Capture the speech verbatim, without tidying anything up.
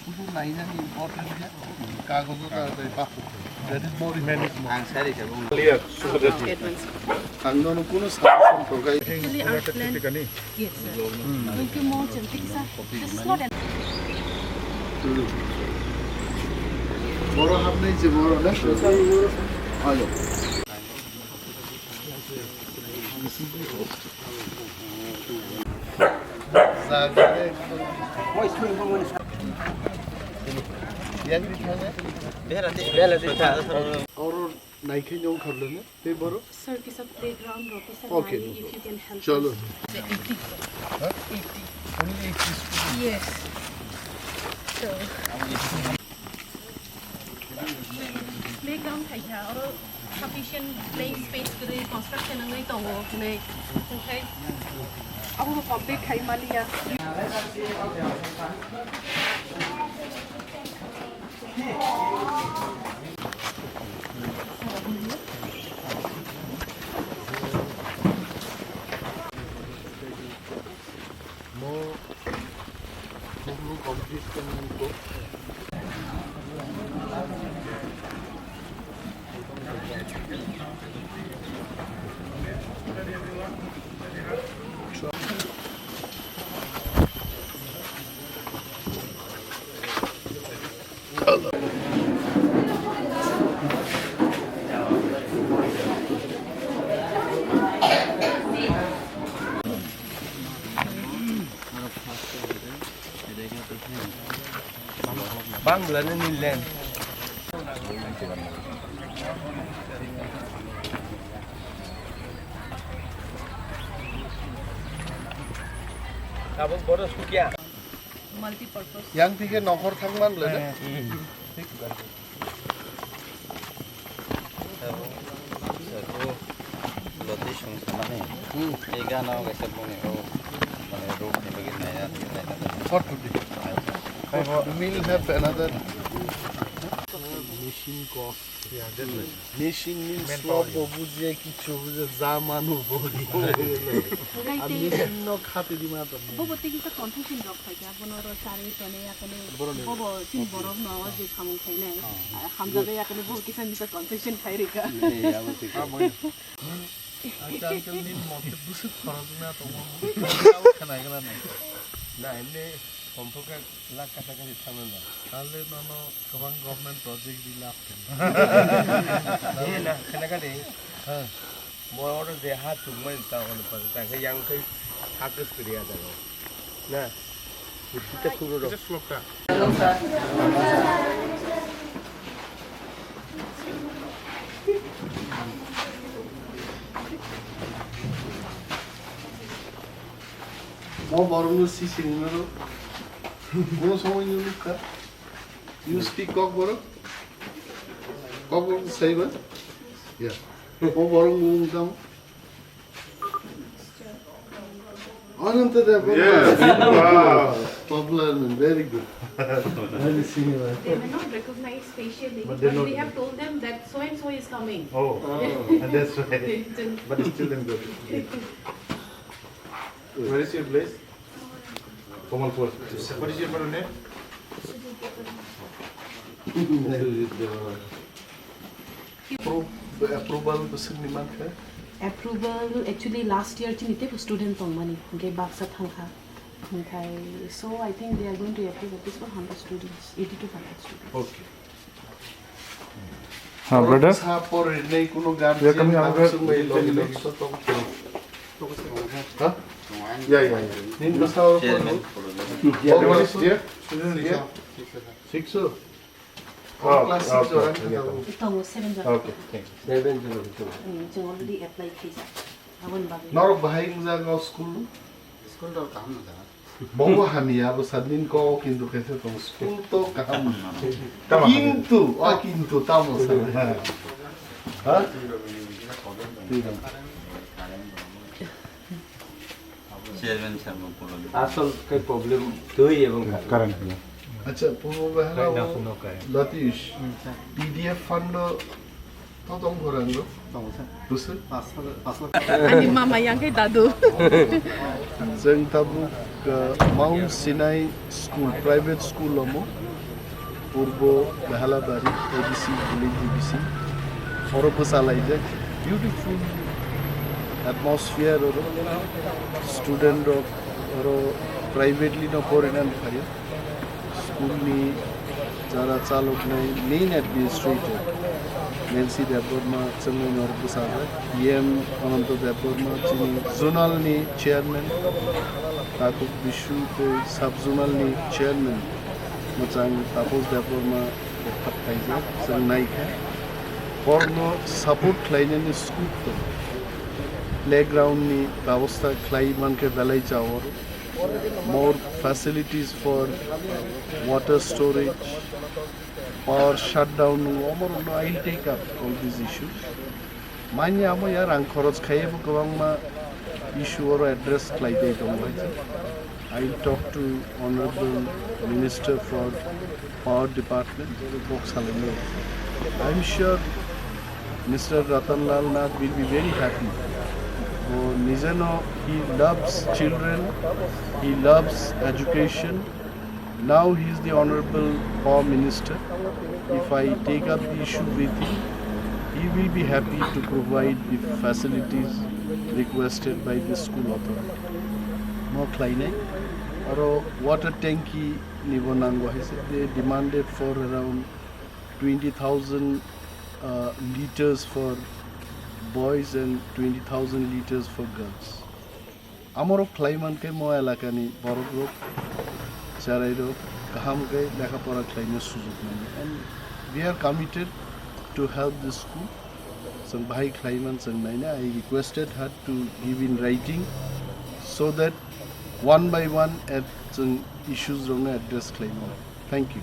Nainani important ya. Kagojo ta ta pa. That is more important. Ang sari ka bung. Clear. So that ang nono kuno suggestion to kai. Actually, our plan. Yes, sir. Thank you much, and thank you, sir. This is not an Boro hapnai je boro na. Ayo. Oro naikhai nyong kharlene, tei boro? Sir, kisa playground ro, kisa Okay, nai, no if you can help Chalo. us. Huh? Only eighty. Yes. So. Playground khaikha, oro sufficient playing space kwrwi construction wngwi tongo hwnwi. Onkhe abobo complete khai maliya. Mo, mo complete kan ko. Bang belani ni len. Tabuk bodo sukya. Multi-purpose. Yang thike nokhor thangman le. Thik. Sabo, sabo, loti song samani. Hmm. Ei gana o kaisa buni o, mane, road ni bagwi naya, naya, naya. What to do? We'll have another. Machine cost. Yeah, that's right. Machine means Manpower. Swab bo bujia, kichu bujia, ja manu bo di. Ngai te. Machine no khati di ma to. Bo bo tei kisa confusion rok phai kha, bono ro chari tone ya kone. Bono ni. Bo bo chini borok no je samung khainai. Ah. Hamjabe ya kone bo kisa misa confusion khai rika. Ne, ya bo thik. Ah, boy. Acha, acha, nin mote busuk khorok na to mo. Khana gana nai. Na, ene kompokhe lakh kata kani thamna. Tale nono kwbang government project di lab khe. Ni na, khana gani. Ha. Mo oro je ha chukmani ta ono pa ta khe yang khai ha kwswri ya jago. Na. Kita kuro ro. Just look at. Mo borok no si sini no ro. Mo somoi ni lukha. You speak Kokborok? Kokborok saiba? Yeah. Mo borok mung tam. Ananta Dev. Yes. Wow. Popular man, very good. Very similar. They may not recognize facially, but they but know they them. Have told them that so and so is coming. Oh, and that's why. They don't. But it's still in good. Where is your place? Kamalpur. What is your full name? Appro-, approval bwswkni mankha? Approval actually last year chini teibo student tongmani, hwnkhe baksa thangkha. Hwnkhe, so I think they are going to approve at least for hundred students, eighty to hundred students. Okay. Ha, brother? Sa por rinai kuno guardian. We are coming out of absent by logi logi. Ha? Yeah, yeah, yeah. Nin basa or por. Chairman. All class here? Student here? Six. Oh, class six orang. Tongo seven jona. Okay, thank you. Seven jona. Hmm, chwng already apply khaijak. Aboni bagwi. Norok bahai wngjago school? School rok kaham wngjago. Bobo hamya, abo sadin ko, kintu kese tong school to kaham. Tamo hamya. Kintu, o kintu tamo sa. Ha? Chairman sir mo problem. Asol kai problem twi ebong current. Acha, Purbo Behara o Latish, P D F fund Tong khorang lo. Tong sa. Busu. Pas, pas. Ani mama yang kai dadu. Jeng tabuk, uh, Mount Sinai School, private school lomo. Purbo Behalabari, A D C, village D D C. Oro bwsalaijak. Beautiful atmosphere oro. Student rok oro privately no porinan phaio. School ni jara chaloknai main administrator Nancy Debbarma chwngno norok bwsajak, E M Ananto Debbarma chini zonal ni chairman, Takhuk Bishu tei sub zonal ni chairman mwchang Taposh Debbarma rok khaijak, chwng naikha. Borokno support khlainani scope tongo, playground ni babostha khlai mankhe belai cha oro. More facilities for water storage, power shutdown, omo rokno I will take up all these issues. Manya amo ya rang khorok khaiye bo kwbangma issue oro address khlai dai tongo hai se. I will talk to Honorable Minister for Power Department, kok salainai. I am sure Mister Ratan Lal Nath will be very happy. Bo nijeno, he loves children, he loves education. Now he is the Honorable Power Minister. If I take up the issue with him, he will be happy to provide the facilities requested by the school authority. Mo khlainai, aro water tanki nibo nango hai se. They demanded for around twenty thousand, uh, liters for boys and twenty thousand liters for girls. Amorok khlai mankhe mo elakani borokrok, cherairok kaham khe lekha pora khlaina sujuk mano. And we are committed to help this school. Chwng bahai khlai man chwng naina. I requested her to give in writing so that one by one at chwng issues rokno address khlai mano. Thank you.